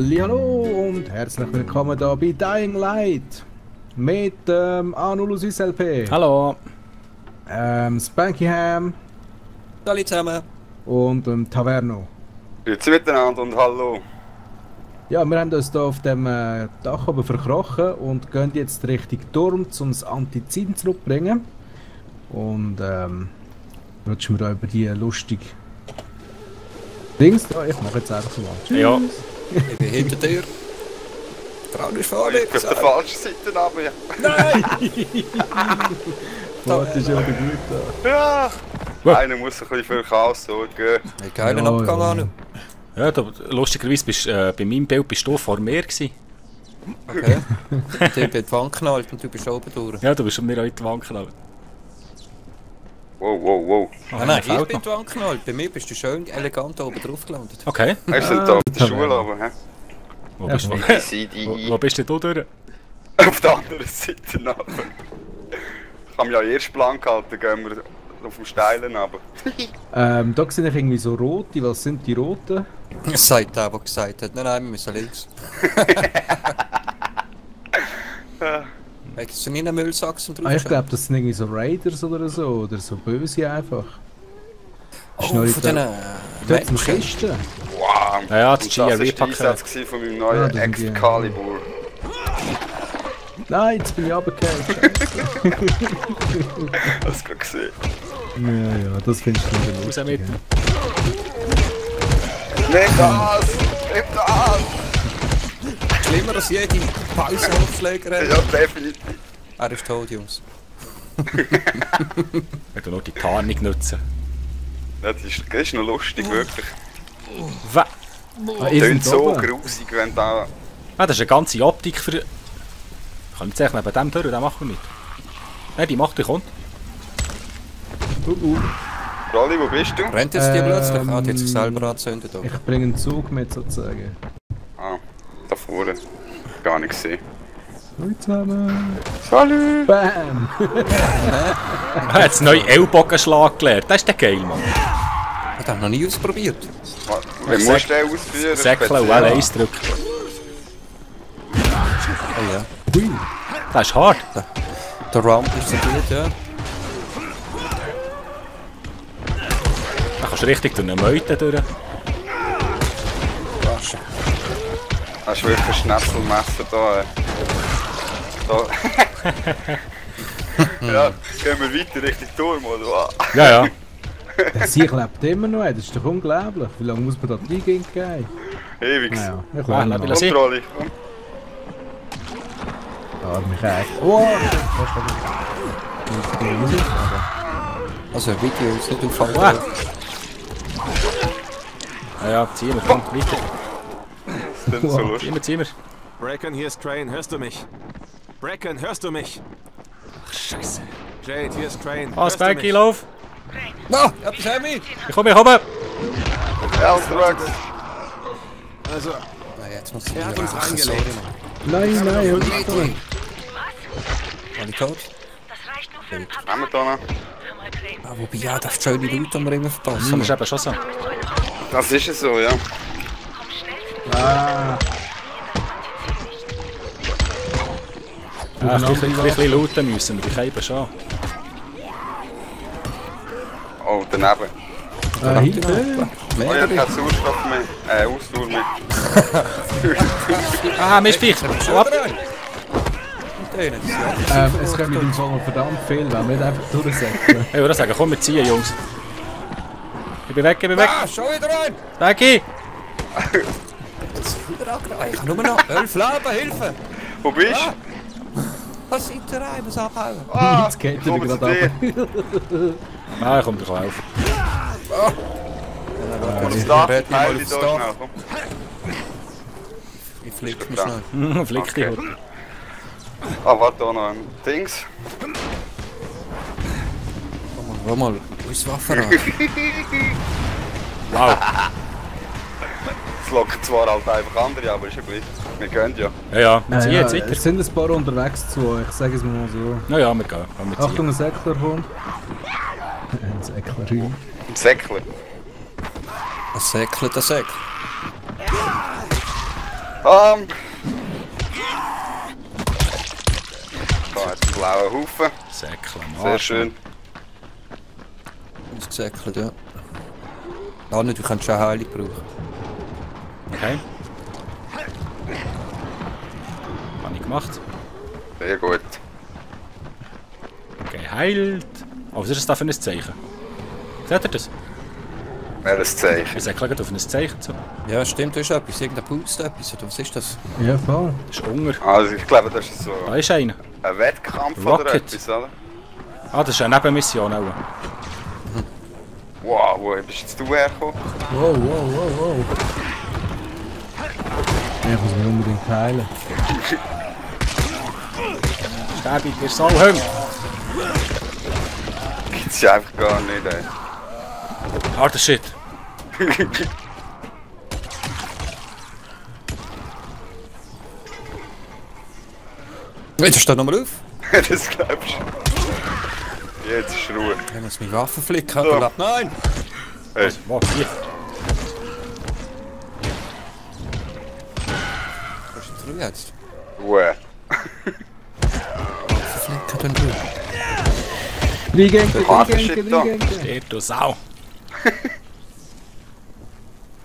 Hallihallo und herzlich willkommen hier bei Dying Light mit A0 aus SLP. Hallo. Spankyham. Hallo zusammen. Und Taverno. Grüezi miteinander und hallo. Ja, wir haben uns hier auf dem Dach oben verkrochen und gehen jetzt Richtung Turm, um das Antizin zurückzubringen. Und rutschen wir da über die lustige Dings. Ja, ich mache jetzt einfach mal. Tschüss. Ja. Ich bin hinter dir. Frau ist vor Ich bin auf der falschen Seite runter, ja. Nein! Das ist ja wieder gut da. Ja! Wow. Einer muss ein bisschen für Chaos sorgen. Ein geiler Ja, Abgang ja. an. Ja, lustigerweise bist bei meinem Bild bist du vor mir gewesen. Okay. Ich bin die Wand geknallt und du bist oben durch. Ja, du bist mir auch in die Wand geknallt. Wow, wow, wow. Nein, ich fehlt bin noch. die Wand geknallt. Bei mir bist du schön elegant oben drauf gelandet. Okay. Wir sind hier auf der Schule, aber hä? Wo bist, wo bist denn du durch? Auf der anderen Seite runter. Ich habe mich ja erst blank gehalten, gehen wir auf dem Steilen runter. Da sehe ich irgendwie so rote. Was sind die roten? Das sagt der, der gesagt hat, nein, wir müssen links. Sind nicht Müllsachsen drauf? Ich glaube, das sind irgendwie so Raiders oder so Böse einfach. Oh, von diesen Dort sind Menschen. Kisten. Wow! Ja, ja, das Und GRE das war der Paket. Einsatz von meinem Ah, neuen das sind die- Excalibur. Nein, jetzt bin ich runtergefallen. Hast du gerade gesehen? Ja, das findest du nicht Raus mit. Nicht das! Nicht das! Schlimmer als jede Pausenaufschlägerei. Ja, definitiv. Er ist tot, Jungs. Wenn du nur die Tarnung nutzen. Ja, das ist noch lustig, wirklich. Was? Tönt so grusig, wenn da... Ah, das ist eine ganze Optik für... Kann ich jetzt neben dem durch, den machen wir nicht. Nein, die macht, die kommt. Rolli, wo bist du? Rennt jetzt die plötzlich? Ah, die hat sich selber angezündet. Ich bringe einen Zug mit sozusagen. Ah, da vorne. Gar nicht gesehen. Hallo zusammen. Salut! Bam! Er hat jetzt neu Ellbogenschlag gelernt. Das ist der geil, Mann. Ich habe noch nie ausprobiert. Wie musst du den ausführen? Säckle und L1 drücken. Oh ja. Hui. Das ist hart. Der Ramp ist so gut, ja. Da kannst du richtig durch eine Meute durch. Hast du wirklich ein Schnetzelmesser da? Da. Ja, gehen wir weiter Richtung Turm, oder? Ja, ja. Sie klebt immer noch, das ist doch unglaublich. Wie lange muss man da die Liege geben? Ewig. Naja, ich Ah, lerne lass noch. ihn. Rolli, komm. Arme Kerl. Oh! Also, Video ist nicht auf Wow. Ja, ja, ziehen wir, komm, weiter. Das ist so lustig. Ziehen wir, ziehen wir. Bracken, hier ist Crane, hörst du mich? Bracken, hörst du mich? Ach, Scheiße. Jade, hier ist Crane. Ah, hörst du Spanky, mich? lauf. Ah, etwas haben wir! Ich komme, ich komme. Ja, unterwegs. Also, Nein, jetzt muss ich er hat wieder uns raus. reingelegt. Nein, nein, hör nicht Sorry. War ich tot? Das reicht nur für ein paar Haben wir da noch? Hör mal, Crane. Ah, wobei, ja, das schöne Leute, die wir immer verpassen. Das ist eben schon so. Das ist es so, ja. Komm schnell. Ah! Ja, ein bisschen lauten müssen wir, die Keiben schon. Oh, daneben. Hilfe! Oh, ja, Mehrere. kein Sauerstoff mehr. Ausdauer mehr. Ah, mir ist Ficht. Ab. Es kommt mit dem Sommer verdammt viel, wenn wir nicht einfach durchsetzen. Ich würde sagen, komm, wir ziehen, Jungs. Ich bin weg, ich bin weg. Ah, schon wieder rein! Becky! Wieder angerannt. Ich habe nur noch 11 Leben, Hilfe! Wo bist Ah. Was seid ihr rein? Was abhauen? du? Ah, Jetzt geht er komm zu gerade ab. dir. Ah, ich komme dir auf. Das Dach, red mal teile aufs dich da Dach. schnell, komm. Ich flick mich schnell. Flick dich heute. Ah, warte, da noch ein Dings. Schau mal, wo ist das Waffenrad? Wow. Es lockt zwar halt einfach andere, aber ist ja gleich. Wir gehen ja. Ja, ja, wir ziehen Ja, jetzt es weiter. sind ein paar unterwegs zu euch, ich sage es mal so. Ja, ja, wir gehen. Wir ziehen. Achtung, ein Säckler kommt. Ein Säckler. Im Säckchen. Ein Säckle, der Säckle. Da jetzt blaue Haufen. Säckle am Sehr Arsch. schön. Ausgesäckelt, ja. Ah, nicht, du kannst schon Heilung brauchen. Okay. Habe ich gemacht. Sehr gut. Geheilt. Oh, was ist das da für ein Zeichen? Seht ihr das? Welches Zeichen? Ich sage gleich auf ein Zeichen zu. Ja, stimmt, da ist etwas. Irgendein Boost, etwas. Oder was ist das? Ja, voll. Das ist Hunger. Also ich glaube, das ist so Da ist einer. ein Wettkampf Rocket. oder etwas, oder? Ah, das ist eine Nebenmission auch. Wow, wo bist jetzt du hergekommen? Wow, wow, wow, wow. Ich muss mich unbedingt heilen. Sterbe ich dir so hung. Gibt's ja einfach gar nicht, ey. Harder Shit. Jetzt steht nochmal auf. Das glaubst du. Jetzt ist Ruhe. Ich muss meine Waffe flicken. So. So. Nein! Hey, Wo? Hier. Was ist denn jetzt? Ruhe. Waffe flicken, dann du. Reingenken, da. Der du Sau.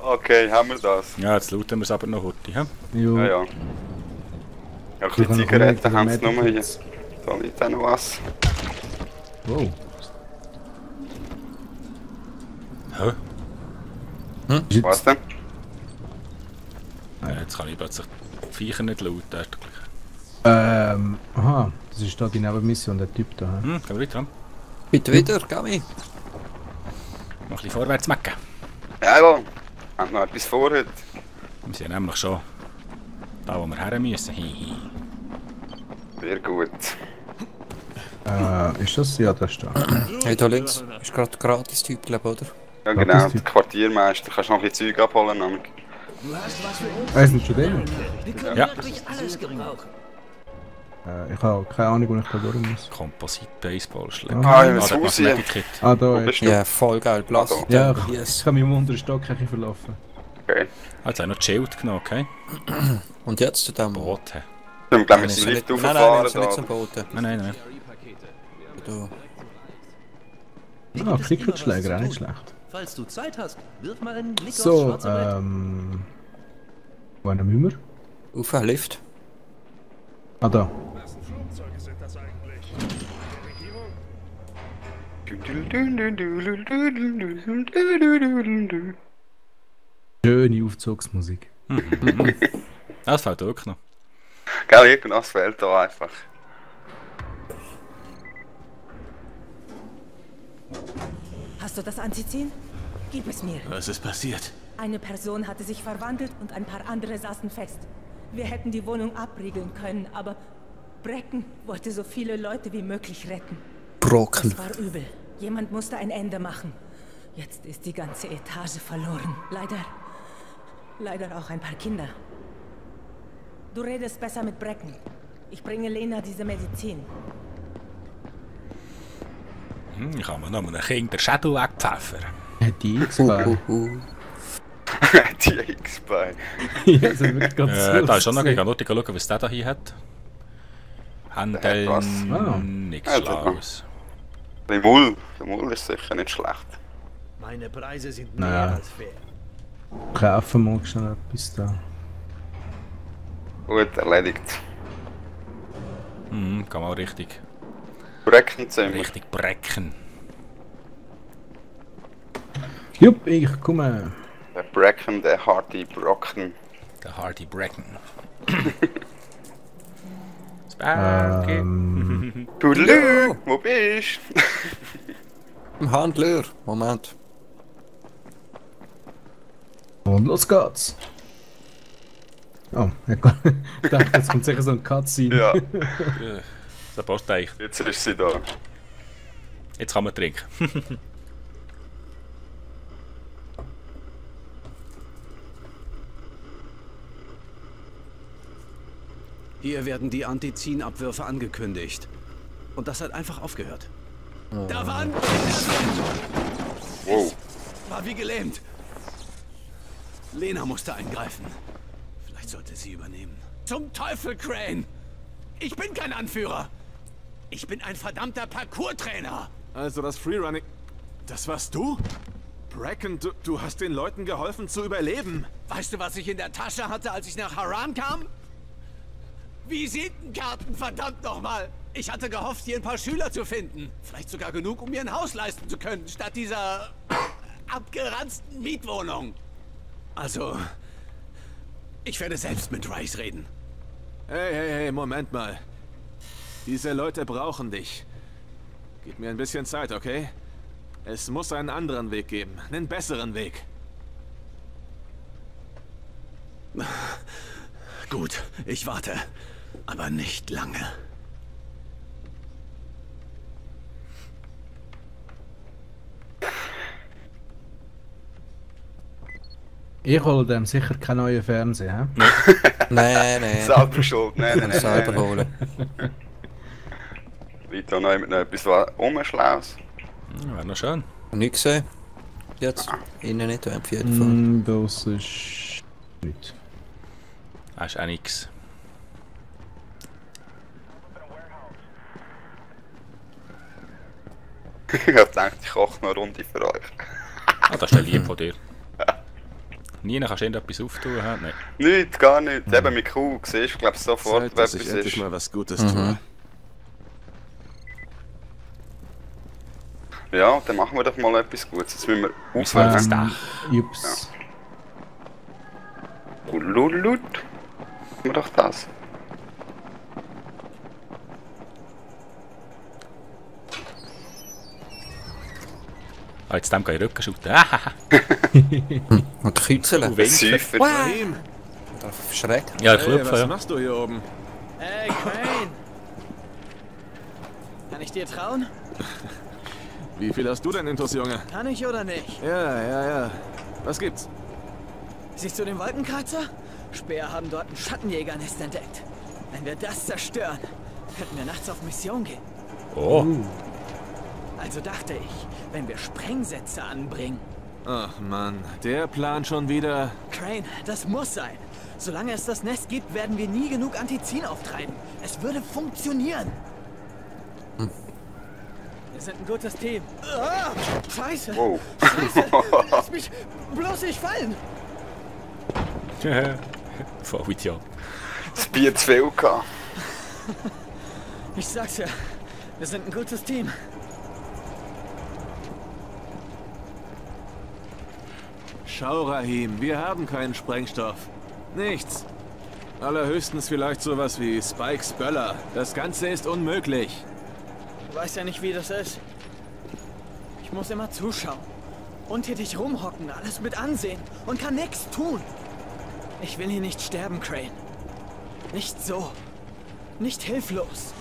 Okay, haben wir das. Ja, jetzt looten wir es aber noch heute. Ja? Jo. Ja, ja. Ja, ein bisschen Zigaretten haben sie nur hier. Da liegt auch noch was. Wow. Hä? Was denn? Ja, jetzt kann ich plötzlich die Viecher nicht looten. Aha, das ist da die Nebenmission, der Typ da. Hm? Gehen wir weiter. Bitte wieder, Gami. Noch ein bisschen vorwärts mecken. Ja, ja. Haben noch etwas vor heute? Wir sind nämlich schon da, wo wir her müssen. Hihi. Sehr gut. Ist das? Ja, das ist da. Hey, da links. Ist gerade gratis Typ, glaube oder? Ja, genau. Der Quartiermeister. Kannst du noch ein bisschen Zeug abholen? Nämlich. Sind schon drin? Ja. Ich habe keine Ahnung, wo ich da durch muss. Composite Baseballschläger. Ah, ich will der Haus hier. Cosmetic-Kit. Ah, da Wo ist. bist du? Ja, voll geil. Blass. Also. Ja, Yes. ich habe mich im unteren Stock ein bisschen verlaufen. Okay. Ah, jetzt haben wir noch die Schild genommen, okay? Und jetzt zu dem Boote. Ich glaube, wir Nein, sind nein, nicht nein, aufgefahren. wir sind nicht zum Da. Boden. Nein. Du. Ah, Cricketschläger, auch nicht schlecht. Falls du Zeit hast, wirf mal einen Blick aufs So, schwarze Brett. wo müssen wir? Auf einen Lift. Ah, da. Schöne Aufzugsmusik. Das fällt wirklich noch. Gell, irgendwas fehlt da einfach. Hast du das Antizin? Gib es mir. Was ist passiert? Eine Person hatte sich verwandelt und ein paar andere saßen fest. Wir hätten die Wohnung abriegeln können, aber Brecken wollte so viele Leute wie möglich retten. Brocken. Das war übel. Jemand musste ein Ende machen. Jetzt ist die ganze Etage verloren. Leider auch ein paar Kinder. Du redest besser mit Brecken. Ich bringe Lena diese Medizin. Ich kann mir noch einem Kind den Schädel wegpfeffern. Hat die X-Bar? Die X-Bei. Ja, das ist wirklich ganz Da ist schon noch gegen Notti schauen, was der da hier hat. Handeln, was. nichts Ja, Schlaues. Der Mull. Der Mull ist sicher nicht schlecht. Meine Preise sind Naja. mehr als fair. Kaufen mag schon etwas da. Gut, erledigt. Kann mal richtig Breckenzimmer. brecken. Jupp, ich komme. Der Brecken, der Hardy Brocken. Der Hardy Brecken. Sparky. Tudelü, wo bist du? Im Handler. Moment. Und los geht's. Oh, ich dachte, jetzt kommt sicher so ein Cutscene. Ja, Der Postteich. jetzt ist sie da. Jetzt kann man trinken. Hier werden die Antizin-Abwürfe angekündigt. Und das hat einfach aufgehört. Da war ein... Wow. War wie gelähmt. Lena musste eingreifen. Vielleicht sollte sie übernehmen. Zum Teufel, Crane! Ich bin kein Anführer! Ich bin ein verdammter Parkour-Trainer! Also das Freerunning... Das warst du? Bracken, du hast den Leuten geholfen zu überleben. Weißt du, was ich in der Tasche hatte, als ich nach Haran kam? Visitenkarten, verdammt nochmal! Ich hatte gehofft, hier ein paar Schüler zu finden. Vielleicht sogar genug, um mir ein Haus leisten zu können, statt dieser abgeranzten Mietwohnung. Also, ich werde selbst mit Rice reden. Hey, Moment mal. Diese Leute brauchen dich. Gib mir ein bisschen Zeit, okay? Es muss einen anderen Weg geben. Einen besseren Weg. Gut, ich warte. Aber nicht lange. Ich hole dem sicher keinen neuen Fernseher. Nein. Selber schuld. Nein. Selber holen. Weiter noch mit noch etwas Umschlaus. Wäre noch schön. Nicht gesehen. Jetzt. Innen nicht, auf jeden Fall. Das ist nicht. Das ist auch nichts. Ich hab gedacht, ich koche noch eine Runde für euch. Ah, das ist der lieb von dir. Nie kannst du irgendetwas auftun, hä? Nein. Nicht, gar nicht. Eben mit Kuh siehst du, glaube ich, sofort, Zeit, wer dass etwas ich endlich ist. mal was Gutes tue. Ja, dann machen wir doch mal etwas Gutes. Jetzt müssen wir Müssen wir aufs aufhören. Dach. Jups. Lut. Machen wir doch das. Ah, jetzt dem kann ich Rücken schütten. Ah, Und Küzeln. Säufer. Rahim, Schreck. ja, ich hey, klopfe, was ja. machst du hier oben? Hey, Crane! Kann ich dir trauen? Wie viel hast du denn intus, Junge? Kann ich oder nicht? Ja. Was gibt's? Siehst du den Wolkenkreuzer? Speer haben dort ein Schattenjägernest entdeckt. Wenn wir das zerstören, könnten wir nachts auf Mission gehen. Oh, Also dachte ich, wenn wir Sprengsätze anbringen. Ach Mann, der Plan schon wieder. Crane, das muss sein. Solange es das Nest gibt, werden wir nie genug Antizin auftreiben. Es würde funktionieren. Wir sind ein gutes Team. Ah, Scheiße! Wow. Scheiße! Lass mich bloß nicht fallen! voll Idiot. Das Bier zu viel gehabt. Ich sag's ja, wir sind ein gutes Team. Schau, Rahim, wir haben keinen Sprengstoff. Nichts. Allerhöchstens vielleicht sowas wie Spikes Böller. Das Ganze ist unmöglich. Du weißt ja nicht, wie das ist. Ich muss immer zuschauen. Unter dich rumhocken, alles mit ansehen und kann nichts tun. Ich will hier nicht sterben, Crane. Nicht so. Nicht hilflos.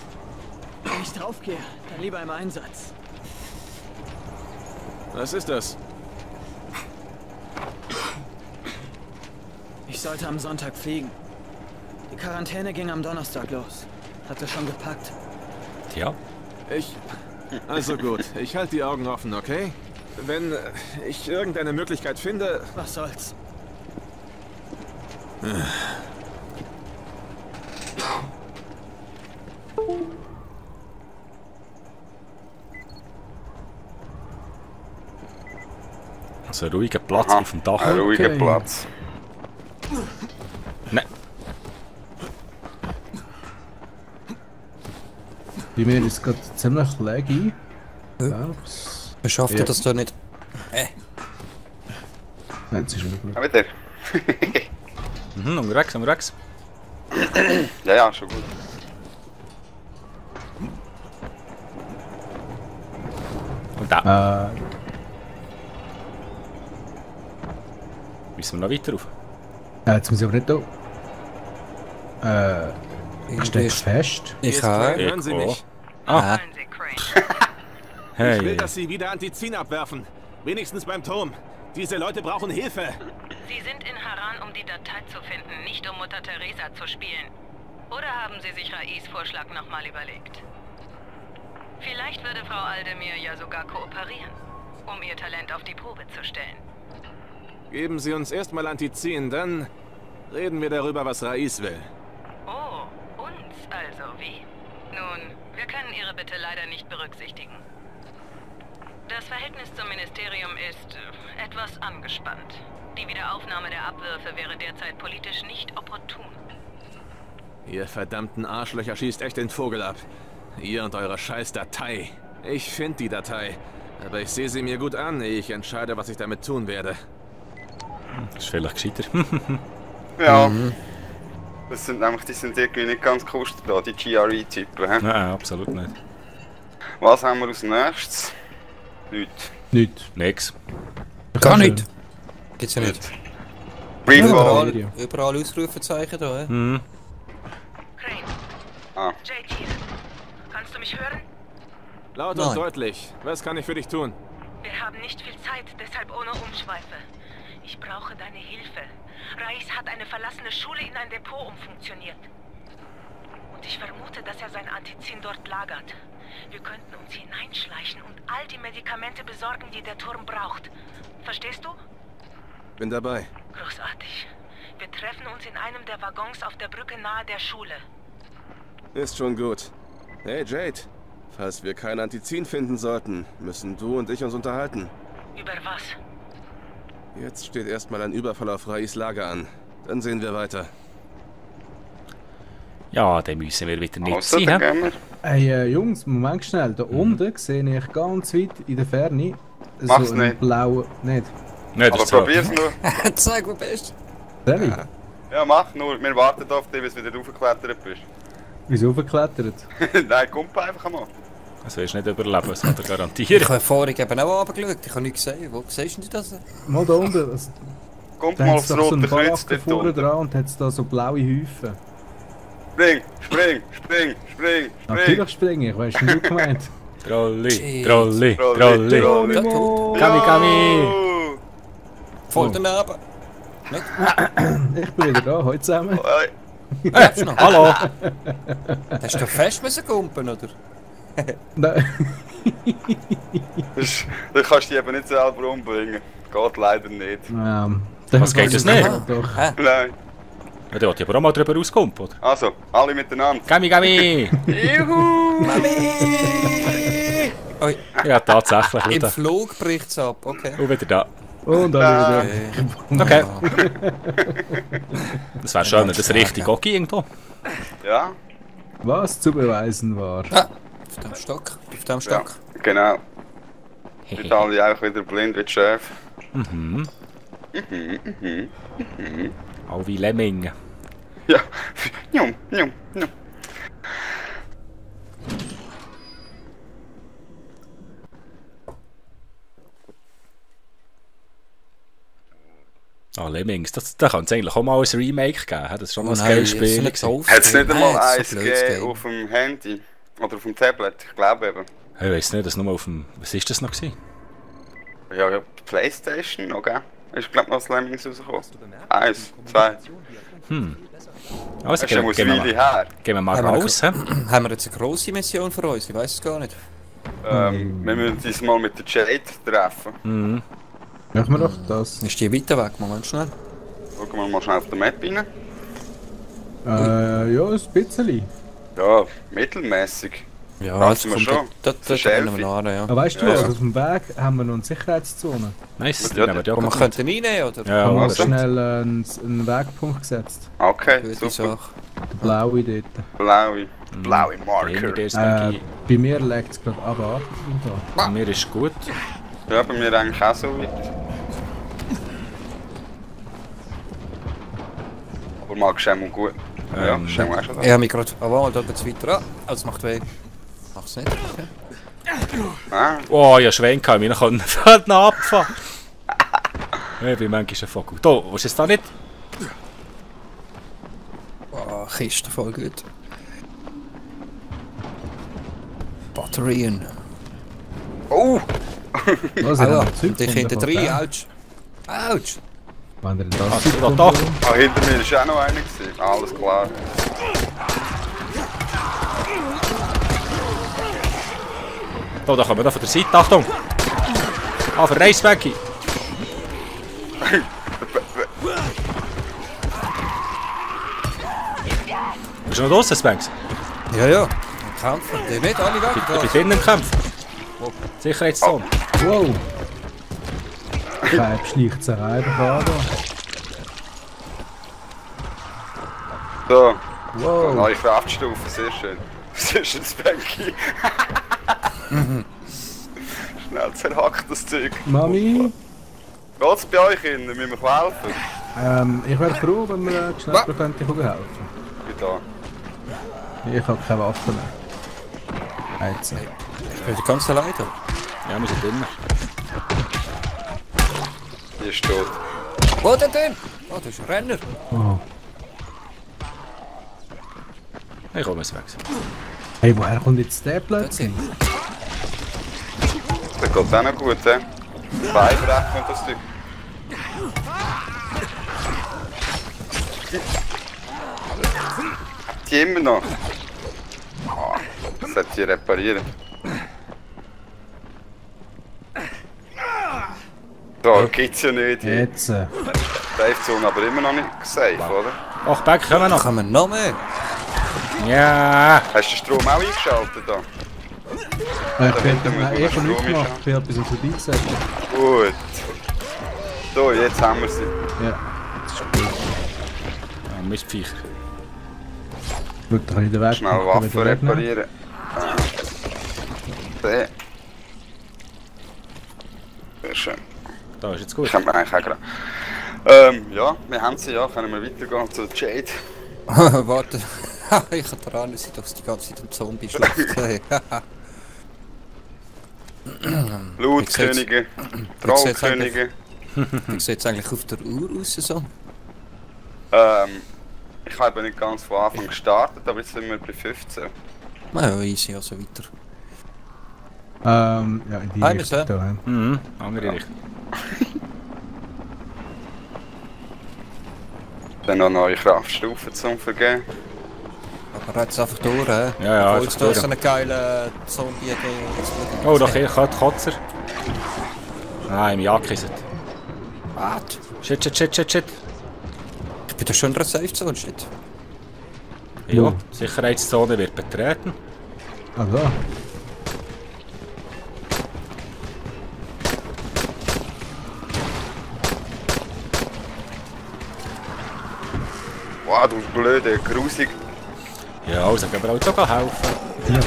Wenn ich draufgehe, dann lieber im Einsatz. Was ist das? Ich sollte am Sonntag fliegen. Die Quarantäne ging am Donnerstag los. Hatte schon gepackt. Ja. Also gut, ich halte die Augen offen, okay? Wenn ich irgendeine Möglichkeit finde... Was soll's? Also ein ruhiger Platz auf dem Dach. Ein ruhiger Okay. Platz. Nein. Bei mir ist es gerade ziemlich laggy. Glaub's. Man schafft Ja. das da nicht. Nein, es ist schon gut. Auch wieder. Unterwegs. Ja, schon gut. Und da. Äh, Müssen wir noch weiter rauf? jetzt muss ich aber nicht da. Irgendwie Steck ist- fest. Ich Ist habe. klar, hören Sie mich. Ah, Wollen Sie, Crane? hey. Ich will, dass Sie wieder Antizin abwerfen. Wenigstens beim Turm. Diese Leute brauchen Hilfe. Sie sind in Haran, um die Datei zu finden, nicht um Mutter Teresa zu spielen. Oder haben Sie sich Rais Vorschlag nochmal überlegt? Vielleicht würde Frau Aldemir ja sogar kooperieren, um ihr Talent auf die Probe zu stellen. Geben Sie uns erstmal Antizin, dann Reden wir darüber, was Rais will. Oh, uns also, wie? Nun, wir können Ihre Bitte leider nicht berücksichtigen. Das Verhältnis zum Ministerium ist etwas angespannt. Die Wiederaufnahme der Abwürfe wäre derzeit politisch nicht opportun. Ihr verdammten Arschlöcher schießt echt den Vogel ab. Ihr und eure scheiß Datei. Ich finde die Datei, aber ich sehe sie mir gut an, ehe ich entscheide, was ich damit tun werde. Das ist vielleicht gescheiter. Ja. Das sind nämlich, die sind irgendwie nicht ganz kostet da, die GRE-Typen. Nein, absolut nicht. Was haben wir als nächstes? Nichts. Nichts. Nix. Gar nicht. Gibt's ja nicht. Briefwahl. Überall Ausrufezeichen da, hä? Mhm. Crane. Ah. Jade hier. Kannst du mich hören? Laut Nein. und deutlich. Was kann ich für dich tun? Wir haben nicht viel Zeit, deshalb ohne Umschweife. Ich brauche deine Hilfe. Rais hat eine verlassene Schule in ein Depot umfunktioniert. Und ich vermute, dass er sein Antizin dort lagert. Wir könnten uns hineinschleichen und all die Medikamente besorgen, die der Turm braucht. Verstehst du? Bin dabei. Großartig. Wir treffen uns in einem der Waggons auf der Brücke nahe der Schule. Ist schon gut. Hey Jade, falls wir kein Antizin finden sollten, müssen du und ich uns unterhalten. Über was? Jetzt steht erstmal ein Überfall auf Rais Lager an. Dann sehen wir weiter. Ja, dann müssen wir wieder nicht Ausser, sein. dann hä? gehen wir. Hey Jungs, Moment schnell. Da unten sehe ich ganz weit in der Ferne Mach's so einen nicht. blauen... Nicht. Nein, das Aber ist so. probier's nur. Zeig, wo bist Sevi? Ja, mach nur. Wir warten auf dich, bis du wieder raufgeklettert bist. Wieso aufgeklettert? Nein, komm einfach mal. Das wirst du nicht überleben, das kann ich Ich garantieren. habe vorhin eben auch runtergeschaut, ich habe nichts gesehen. Wo siehst du das? Mal da unten. Kommt Da mal hat aufs es doch so rote einen Kreuz Baracken dort vorne unten. dran und hat da so blaue Häufen. Spring, spring, spring, spring, spring. Natürlich springe ich, weißt du, du gemeint? Trolli, Shit. Trolli, Trolli, Trolli. Ja, tot. Kami, Kami. Oh. Voll daneben. Ich bin wieder da, heute zusammen. Lebst du noch? Hallo. Hast du fest müssen kumpen, oder? Nein. Du kannst dich eben nicht selber umbringen. Geht leider nicht. Was geht das nicht? Doch. Nein. Ja, da wollte ich aber auch mal drüber rauskommen, oder? Also, alle miteinander. Kami, Kami. Oi, Ja, tatsächlich. im Schau da. Flug bricht es ab, okay. Und wieder da. Und dann wieder. Okay. Das wäre schön, wenn das richtig auch ging. Da. Ja, Was zu beweisen war. Ah, auf dem Stock, auf dem ja, Stock. genau. Sind alle auch wieder blind wie die Chef. Auch wie Lemmingen. Ja. Njum, njum, njum. Ah, Lemmings, da kann es eigentlich auch mal ein Remake geben. Das ist schon mal ein Nein, geiles so Spiel. nicht so Hat es nicht einmal Nein, eins so blödes gegeben Game. auf dem Handy? Oder auf dem Tablet? Ich glaube eben. Ich weiss nicht, das nur auf dem... Was ist das noch gewesen? Ja, ja, Playstation, okay. Ist glaube ich noch das Lemmings rausgekommen. 1, 2. Also, Das ist schon eine gehen wir Weile mal, her. gehen wir mal Haben wir raus. Hä? Haben wir jetzt eine grosse Mission für uns? Ich weiß es gar nicht. Wir müssen uns mal mit der Jade treffen. Machen wir doch das. Ist die weiter weg? Moment schnell. Schauen wir mal schnell auf der Map rein. Ja, ein bisschen. Ja, mittelmäßig. Ja, Passen wir schon. Das Das ist rennen wir Elfi. nach, ja. Aber weißt du Ja, was, ja. auf dem Weg haben wir noch eine Sicherheitszone. Nice, Ja, dann nehmen wir die Und wir auch könnten reinnehmen, oder? Ja, Haben wir also. schnell einen Wegpunkt gesetzt. Okay, Gute super. Sache. Der blaue dort. Blaue. Blaue Immer Marker. das, denke Bei mir legt es gerade aber ab. ich. Bei mir ist gut. Ja, bei mir eigentlich auch so weit. Aber magst du einmal gut? Ja, ist einmal auch schon da. Ich habe mich gerade... Oh, da geht es weiter an. Oh, das macht weh. Mach's nicht. Okay. Ah, Oh, ja, Schwein kann ich mich noch abfahren. Ich bin manchmal ein Vogel. Da, was ist da nicht? Oh, Kiste, voll gut. Batterien. oh! Was Ah ja, haben wir Zeug und ich hinter gefunden? drin, ouch. Ouch. Wenn ihr das Ah, Zeug da, gefunden da. habt? Ah, hinter mir ist auch noch einer gewesen. Alles klar. Da kommen wir da von der Seite. Achtung! Ah, für Reisbäcki. Bist du noch draussen, Spanks? Ja, ja. Kämpfen. Die nicht alle weg. Ich bin drinnen im Kampf. Sicherheitszone. Wow! Kein schleicht sich einfach an. So. Wow! Neue Kraftstufe, sehr schön. Sehr schön, Spanky. Schnell zerhackt das Zeug. Mami! Geht's bei euch hin? Müssen wir helfen? Ich wäre froh, wenn wir schnell helfen könnten. Wie da? Ich habe keine Waffe mehr. Heizen. Ich bin die ganze Leiter. Ja, wir sind drinnen. Hier ist tot. Wo denn denn? Oh, das ist ein Renner. Oh. Ich komme Spanks. Hey, woher kommt jetzt der Dort plötzlich? sind. Das geht auch noch gut, hä? Beibrechen und das Zeug. Die immer noch. Oh, das sollte ich reparieren. So, gibt's ja nicht. Hier. Jetzt. Safe Zone aber immer noch nicht safe, oder? Ach, Beck, kommen wir noch. Kann man noch mehr? Ja. Hast du den Strom auch eingeschaltet da? Ich bin da muss man eh schon Strom nichts gemacht. Ich bin etwas am vorbeigesetzt. Gut. So, jetzt haben wir sie. Ja, das ist gut. Ja, Mistviecher. Gut, dann kann ich den Weg Schnell machen, Waffen wieder wegnehmen. reparieren. Sehr schön. Da ist jetzt gut. Ich habe mir eigentlich auch gerade. Ja, wir haben sie ja. Können wir weitergehen zu Jade? Warte. Ich habe dran, dass ich doch die ganze Zeit im Zombie schlafe. Blutkönige, Trollkönige. Wie sieht es eigentlich auf der Uhr aus? So? Ich habe nicht ganz von Anfang gestartet, aber jetzt sind wir bei 15. Ja, easy, also weiter. Ja, in die Heim Richtung ist da. Ja. Mhm, andere Richtung. Dann noch neue Kraftstufen zum Vergeben. Aber jetzt einfach durch, hä? Ja, ja, Obwohl einfach es da durch. so einen geilen Zombie Oh, doch, hier kommt Kotzer. Nein, im Jagdkissen. What? Shit, shit, shit, shit, shit. Ich bin da schon in einer Safe-Zone, shit. Ja, Sicherheitszone wird betreten. Ah, da. Wow, du blöde, grusig. Ja, also gehen wir auch sogar helfen. Ja,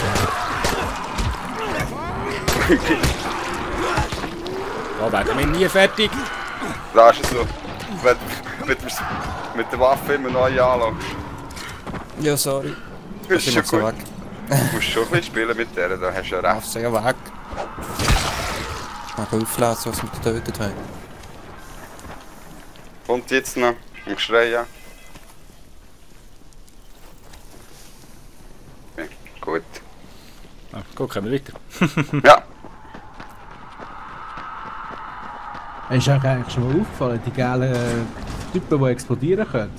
Da werden wir nie fertig. Da ist es so. Wenn du mit der Waffe immer neu anschaust. Ja, sorry. Das ist Ich schon bin so gut. weg. Du musst schon ein bisschen spielen mit der, da hast du ja recht. Darf sie ja weg. Ich kann aufladen, was wir getötet haben. Und jetzt noch im Geschrei an. Okay, gut. Ah, gut, kommen wir weiter. Ja, ist euch eigentlich schon mal aufgefallen, die geilen Typen, die explodieren können?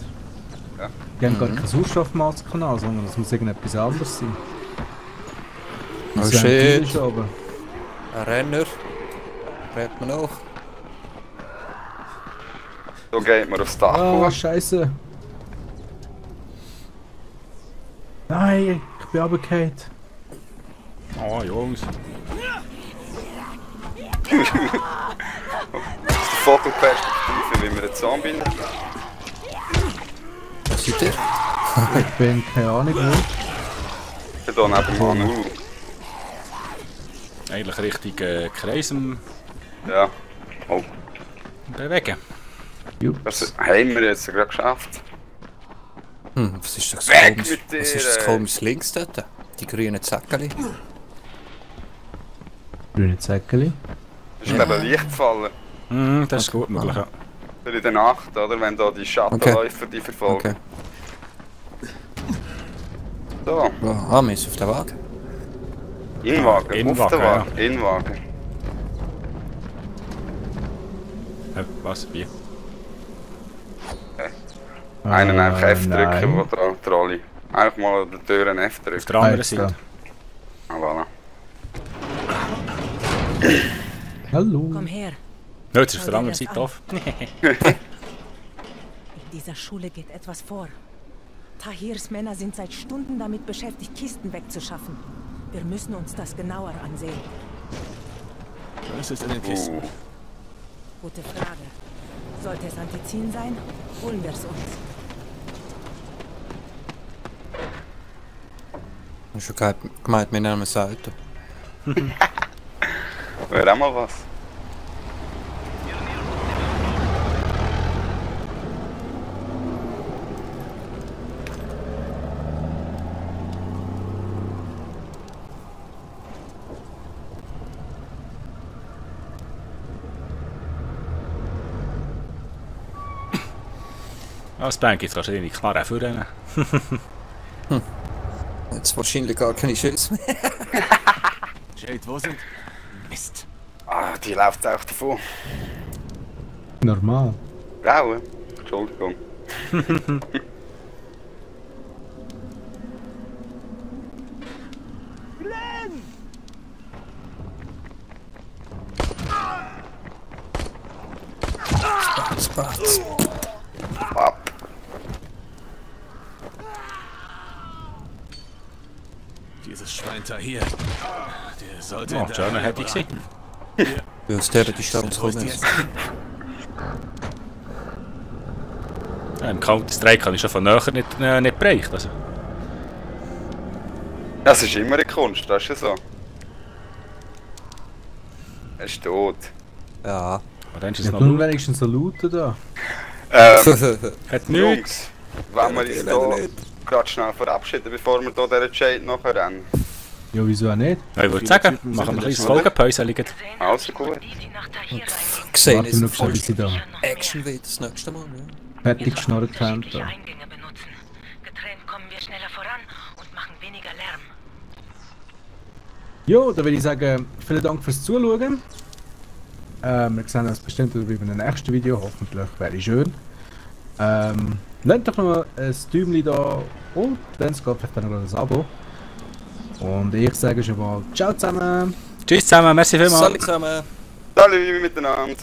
Ja. Die haben gar keine Sauerstoffmasken an, sondern es muss irgendetwas anderes sein. Oh Sie haben shit. die schon oben. Ein Renner. Rennt man auch. so geht man aufs Dach Ah, hoch. Scheiße. Nein, ich bin runtergefallen. Oh, Jungs. Vogelperspektive, wie wir einen Zombie nehmen. Was seid ihr? Ich bin keine Ahnung wo. Ich bin hier neben Manu. Eigentlich Richtung Kreis Ja. Oh, bewegen. das haben wir jetzt gerade geschafft. Was ist das Weg komisch? mit dir, Was ist das ey. komisch links dort? Die grünen Zäckeli. Grüne Zäckeli. Es ist glaube ich ein Licht gefallen. Mhm, das ist gut möglich, ja. In der Nacht, oder? Wenn da die Schattenläufer die verfolgen. Okay. So, Ah, wir sind auf der Wagen. Inwagen, Inwagen, auf der Wagen, Inwagen. Was? Wie? Einen einfach F nein. drücken, wo der Trolley. Einfach mal an der Tür ein F Auf drücken. der anderen Extra. Seite. Ah, voilà. Hallo. Komm her. Ja, jetzt ist auf der anderen Seite auf. In dieser Schule geht etwas vor. Tahirs Männer sind seit Stunden damit beschäftigt, Kisten wegzuschaffen. Wir müssen uns das genauer ansehen. Was ist in den Kisten? Gute Frage. Sollte es Antizin sein, holen wir es uns. Ich habe schon gemeint, wir nehmen es Auto. Wäre auch mal was. Als Bank jetzt kannst du deine Knarre führen. Jetzt wahrscheinlich gar keine Schüsse mehr. Jade, wo sind... Mist. Ah, die läuft auch davon. Normal. Grauen. Entschuldigung. Spatz. Ab. Dieses Schwein hier. Der sollte... Oh, Journal hätte ich gesehen. Ja, aus der die Stadt kommen. Ja, im Counter-Strike habe ich schon von näher nicht bereicht. Also. Das ist immer eine Kunst, das ist ja so. Er ist tot. Ja. Aber dann ist es Ja, noch nun gut. wenigstens so lauten da. Hat nichts. Jungs, wollen wir uns hier gerade schnell verabschieden, bevor wir hier dieser Jade nachher rennen? Ja, wieso auch nicht? Ja, ich würde sagen, machen wir ein bisschen Folgenpause. Sehen Also gut. die, die nach Tahir reingehen. Gesehen Warte ist noch schnell, bis sie da Action wieder das nächste Mal. Ja. fertig geschnarrt haben. Unterschiedliche Da. Eingänge benutzen. Getrennt kommen wir schneller voran und machen weniger Lärm. Ja, dann würde ich sagen, vielen Dank fürs Zuschauen. Wir sehen uns bestimmt wieder bei einem nächsten Video, hoffentlich wäre schön. Lasst doch noch ein Däumchen da und wenn es geht, vielleicht dann noch ein Abo. Und ich sage schon mal ciao zusammen. Tschüss zusammen, merci vielmals. Salut zusammen. Salut miteinander.